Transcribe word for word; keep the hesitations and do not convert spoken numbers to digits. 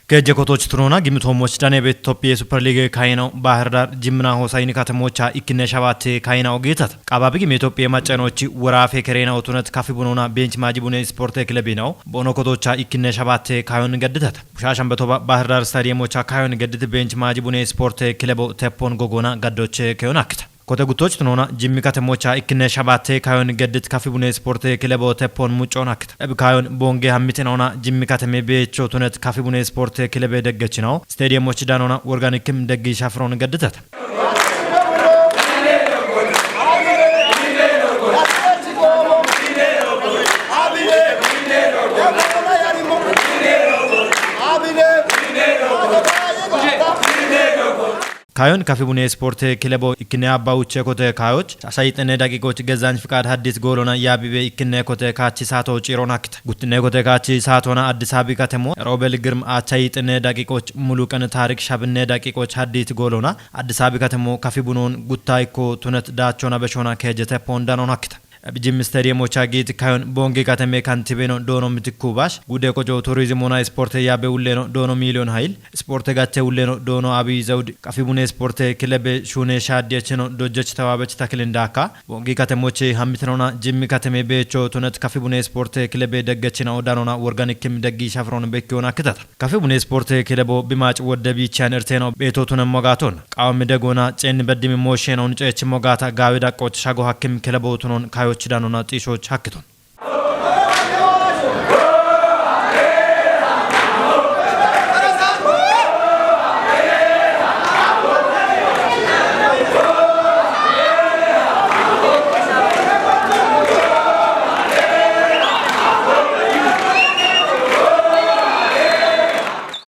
ከጀኮቶች ትኖና ግምቶሞች ዳኔ ቤት ኢትዮጵያ ሱፐር ሊግ ካይናው ባህር ዳር ጅምና ሆሳይን ከተሞቻ ይክነ ሸባቴ ካይናው ጌታት ቃባቢ ግም ኢትዮጵያ ማጨኖች ወራፌ ከሬናው ቱነት ካፊ ቡኖና ቤንች ማጂ ቡኔ ስፖርት ክለብ ነው። ቦኖ ኮቶቻ ይክነ ሸባቴ ካዮን ገድታት ቡሻሻን በቶባ ባህር ዳር ስታዲየሞቻ ካዮን ገድት ቤንች ማጂ ቡኔ ስፖርት ክለቦ ተፖን ጎጎና ገዶች ከዮን አክታ ኮተ ጉቶች ትኖና ጅሚ ከተሞቻ ይክነ ሸባቴ ካዮን ገድት ካፊ ቡኔ ስፖርት ክለቦ ተፖን ሙጮን አክት እብ ካዮን ቦንጌ ሀሚትናውና ጅሚ ከተሜ ቤቾ ቱነት ካፊ ቡኔ ስፖርት ክለብ ደገች ነው። ስቴዲየሞች ዳኖና ኦርጋኒክም ደግ ሻፍሮን ገድተት ካዮን ካፊ ቡኔ ስፖርት ክለቦ ይክነ አባውቼ ኮተ ካዮች አሳይጥነ ደቂቆች ገዛኝ ፍቃድ ሀዲስ ጎሎና ያቢቤ ይክነ ኮተ ካቺ ሳቶ ጪሮን አክት ጉትነ ኮተ ካቺ ሳቶና አዲስ አበባ ከተሞ ሮቤል ግርም አቻይጥነ ደቂቆች ሙሉ ቀን ታሪክ ሻብነ ደቂቆች ሀዲት ጎሎና አዲስ አበባ ከተሞ ካፊ ቡኖን ጉታ ይኮ ቱነት ዳቾና በሾና ከጀተ ፖንዳኖን አክት ጅም ስታዲየሞች አጊት ካዮን ቦንጌ ከተሜ ካንቲቤኖ ዶኖ ምትኩ ባሽ ጉዴ ቆጆ ቱሪዝም ሆና ስፖርት ያቤ ውሌኖ ዶኖ ሚሊዮን ሀይል ስፖርት ጋቼ ውሌኖ ዶኖ አብይ ዘውድ ቀፊ ቡኔ ስፖርት ክለብ ሹኔ ሻዲየችኖ ዶጀች ተዋበች ተክል እንዳካ ቦንጌ ከተሞች ሀምትኖና ጅም ከተሜ ቤቾ ቱነት ቀፊ ቡኔ ስፖርት ክለብ ደገችና ኦዳኖና ኦርጋኒክም ደጊ ሸፍሮን ቤኪዮን አክተት ከፊ ቡኔ ስፖርት ክለቦ ቢማጭ ወደ ቢቻን እርቴኖ ቤቶቱን ሞጋቶን ቃውም ደጎና ጬን በድሚ ሞሼኖን ጨች ሞጋታ ጋዊ ዳቆች ሻጎ ሀክም ክለቦ ቱኖን ካዮች ዳኖና ጢሾች ሀክቶን